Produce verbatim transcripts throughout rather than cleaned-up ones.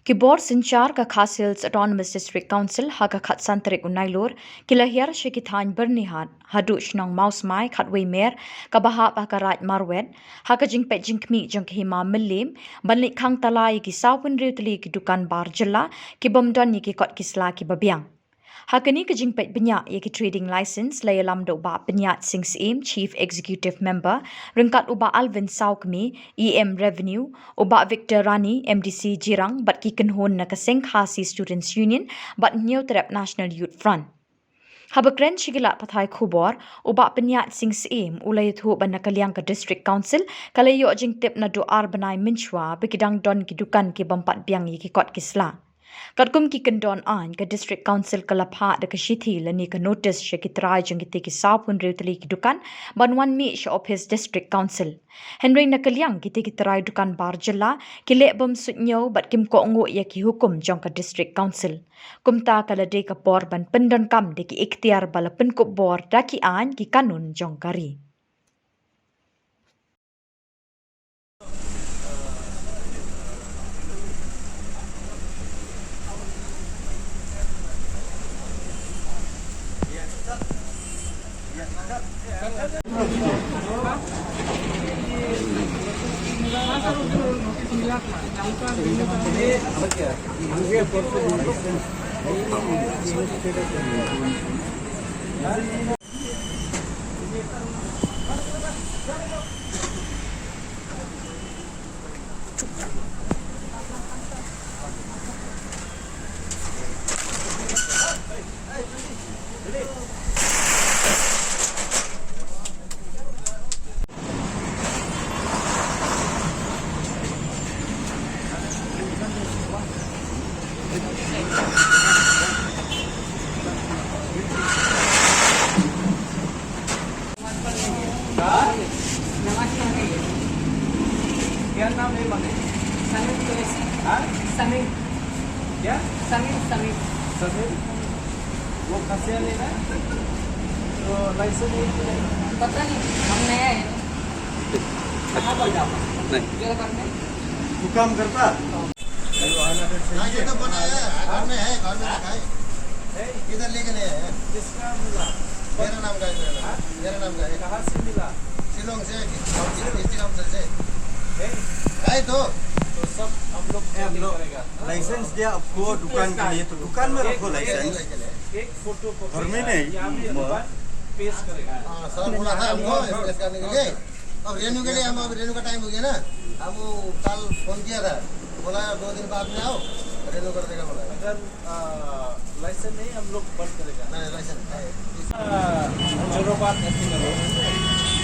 Ki bor synshar ka Khasi Hills Autonomous District Council ha ka khatsan tarik u Nailur ki la hiar sha ki thaiñ Byrnihat haduh shnong Mawsmai, khatwei mer kaba hap ha ka Raid Marwet, ha ka jingpeit jingkhmih jong ka hima mylliem ban leit khang tala ïa ki sawphew hynriew tylli ki dukan bar jylla ki bym don ïa ki kot ki sla kiba biang. Ha kane ka jingpeit bniah ïa ki trading license la ïalam da u Bah Pynïaid Sing Syiem, Chief Executive Member, ryngkat u Bah Alvin Sawkmie, E M Revenue, u Bah Victor Rani, M D C Jirang, bad ki kynhun na ka Seng Khasi Students Union bad Hynñiewtrep National Youth Front. Haba kren sha ki lad pathai khubor, u Bah Pynïaid Sing Syiem u la ïathuh ba na ka liang ka District Council ka la ïoh jingtip naduh ar bnai mynshuwa ba ki dang don ki dukan ki bym pat biang ïa ki kot ki sla. Katkum ki kyndon aiñ, ka District Council ka la phah da ka shithi lane ka notice sha ki trai jong kitei ki sawphew hynriew tylli ki dukan ban wan mih sha ophis District Council. Hynrei na ka liang kitei ki trai dukan bar jylla ki leh bym suidñiew bad kim kohnguh ïa ki hukum jong ka District Council. Kumta ka la dei ka por ban pyndonkam da ki ikhtiar ba la pynkup bor da ki aiñ ki kanun jong ka ri. क्या नाम है मम्मी? समीर कुरैशी। हाँ? समीर। क्या? समीर, समीर। समीर? वो खसिया लेना है? तो लाइसेंस नहीं है? पता नहीं, हम नया है। कहाँ पर जाओ? नहीं। जो करते हैं। तू काम करता? हाँ, ये तो बनाया है, घर में है, घर में रखा है। है? किधर लेके नहीं आया है? किसका मिला? मेरा नाम का है, मेरा नाम। हाँ? मेरा नाम का है। कहाँ से मिला? शिलोंग से। कौन से? डिस्ट्रिक्ट काउंसिल से। है? है तो। तो सब हम लोग हम लोग करेगा। लाइसेंस दिया आपको दुकान के लिए, तो दुकान में रखो लाइसेंस। एक फोटो कॉपी घर में नहीं। यहाँ पे दुकान पेश करेगा। हाँ, सर बोला था हमको पेश करने के लिए। अब रेन्यू के लिए हम, अब रेन्यू का टाइम हो गया ना, हम वो कल फोन किया था, बोला दो दिन बाद में आओ, रेन्यू कर देगा बोला। अगर, आ, लाइसेंस नहीं, हम लोग बंद करेगा। नहीं, लाइसेंस है। आ, जोरोबाद ऐसे करो।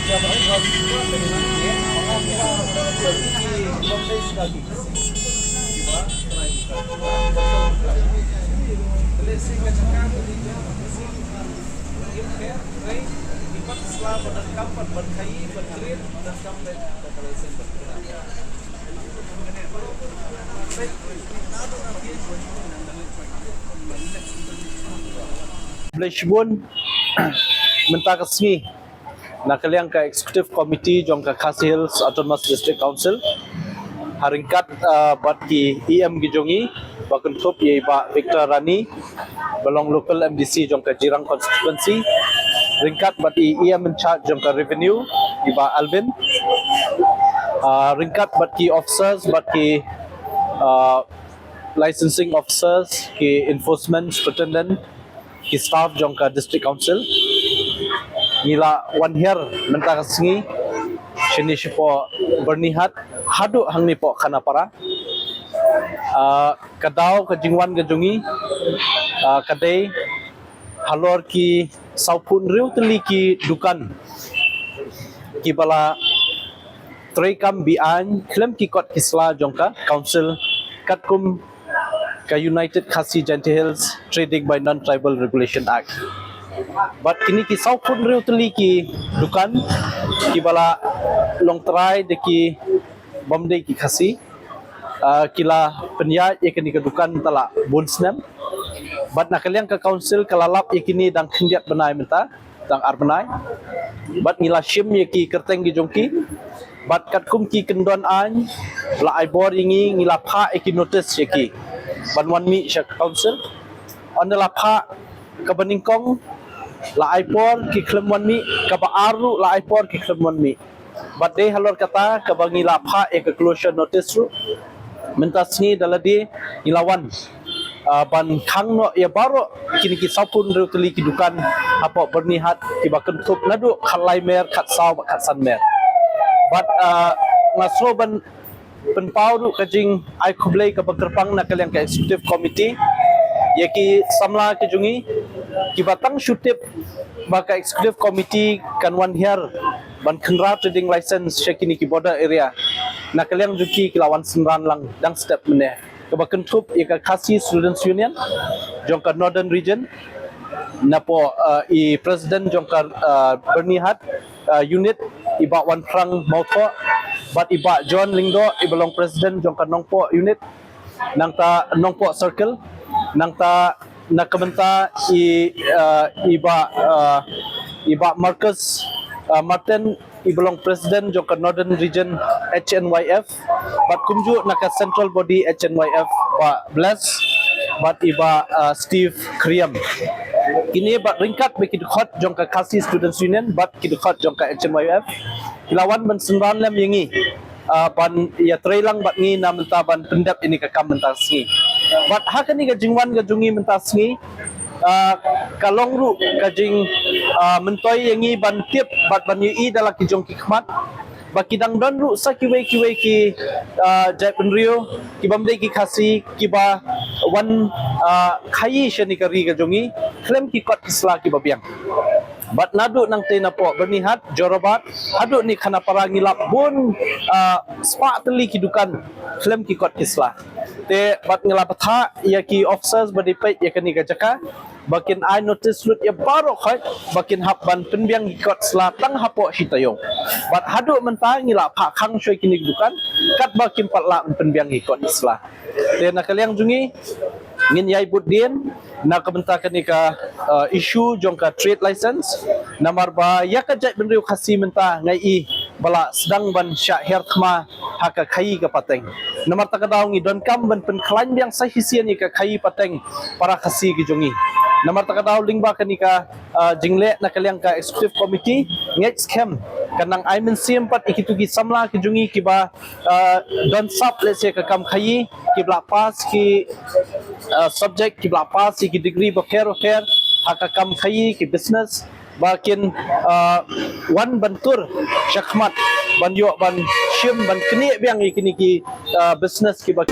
जब हम Khublei shibun, mynta ka sngi na ka liang ka Executive Committee jong ka Khasi Hills Autonomous District Council, ha ryngkat, ah, bad ki E M ki jong ngi, ba kynthup ïa i Bah Victor Rani, ba long local M D C jong ka Jirang constituency, ryngkat bad i E M in charge jong ka Revenue, i Bah Alvin, ah, ryngkat bad ki officers, bad ki, ah, licensing officers, ki enforcement superintendent, ki staff jong ka District Council. Ngi la wan hiar mynta ka sngi shane shapoh Byrnihat haduh hangne poh Khanapara. Ah, ka daw ka jingwan ka jong ngi, ah, ka dei halor ki sawphew hynriew tylli ki dukan kiba la treikam be-aiñ khlem ki kot ki sla jong ka Council, katkum ka United Khasi Jaintia Hills Trading by Non-Tribal Regulation Act. Bad kine ki sawphew hynriew tylli ki dukan kiba la long trai da ki bym dei ki Khasi, ah, ki la pynïaid ïa kine ki dukan te la bun snem. Bad na ka liang ka Council ka la lap ïa kine dang khyndiat bnai mynta, dang ar bnai. Bad ngi la shim ïa ki kyrteng ki jong ki. Bad katkum ki kyndon aiñ la ai bor ïa ngi, ngi la phah ïa ki notice ïa ki. ban wan mih sha ka council. Ynda la phah kaba nyngkong la ai por ki khlem wan mih, kaba ar ruh la ai por ki khlem wan mih. Bad dei halor kata kaba ngi la phah ïa ka closure notice ruh. Mynta sngi da lade ngi la wan, ah, ban khang noh ïa baroh kine ki saphew hynriew tylli ki dukan hapoh Byrnihat kiba kynthup naduh khatlai mer, khatsaw bad khatsan mer. Bad, ah, nga sngew ban pynpaw ruh ka jingai khublei kaba kyrpang na ka liang ka executive committee ïa ki samla ki jong ngi kiba tang shu tip ba ka executive committee kan wan hiar ban khynra trading license sha kine ki border area. Na ka liang jong ki ki la wan synran lang dang step mynne, kaba kynthup ïa ka Khasi Students Union jong ka Northern Region, napoh, ah, i president jong ka, ah, Byrnihat, ah, unit, i Bah Wanphrang Mawthoh, bad i Bah John Lyngdoh, iba long president jong ka Nongpoh unit, nangta Nongpoh circle, nangta na ka bynta i, ah, i Bah, ah, i Bah Marcus, ah, Martin, iba long president jong ka Northern Region H N Y F, bad kumjuh na ka central body H N Y F, Bah Bless bad i Bah, ah, Steve Kriam. Kine bad ryngkat bad ki dkhot jong ka Khasi Students Union bad ki dkhot jong ka H N Y F ki la wan ban synran lem ïa ngi, ah, ban ïatreilang bad ngi na mynta ban pyndep ïa kane ka kam mynta sngi. Bad ha kane ka jingwan ka jong ngi mynta sngi, ah, ka long ruh ka jing, ah, myntoi ïa ngi ban tip bad ban ïohi da la ki jong ki khmat ba ki dang don ruh sa kiwei kiwei ki, ah, jaitbynriew kibym dei ki Khasi kiba wan, ah, khaii sha kane ka ri ka jong ngi khlem ki kot ki sla kiba biang. Bad naduh nangtei napoh Byrnihat, Jorabat haduh kane Khanapara ngi lap bun, ah, spah tylli ki dukan khlem ki kot ki sla. Te bad ngi la bthah ïa ki officers ba dei peit ïa kane ka jaka ba kin ai notice lut ïa baroh khoit ba kin hap ban pynbiang ki kot sla tang hapoh shi taïew. Bad haduh mynta ngi la phah khang shuwa ïa kine ki dukan katba kim pat lah ban pynbiang ki kot sla. Te na ka liang jong ngi ngin ïai bud dien na ka bynta kane ka, uh, issue jong ka trade license. Namar ba ïa ka jaitbynriew Khasi mynta nga i ba la sdang ban shah hiar thma ha ka khaii ka pateng. Namar kata ka daw ngi donkam ban pynkhlaiñ biang sa shisien ïa ka khaii pateng para Khasi ki jong ngi. Namar kata ka daw lyngba kane ka, ah, jingleh na ka liang ka executive committee, ngeit skhem kan nang ai mynsiem pat ïa kito ki samla ki jong ngi kiba, ah, don sap lehse ka kam khaii, kiba la pass ki, ah, subject, kiba la pass ïa ki degree bapher bapher ha ka kam khaii, ki business, ba kin, ah, wan ban tur shakhmat ban ïoh ban shim ban knieh biang ïa kine ki, ah, business kiba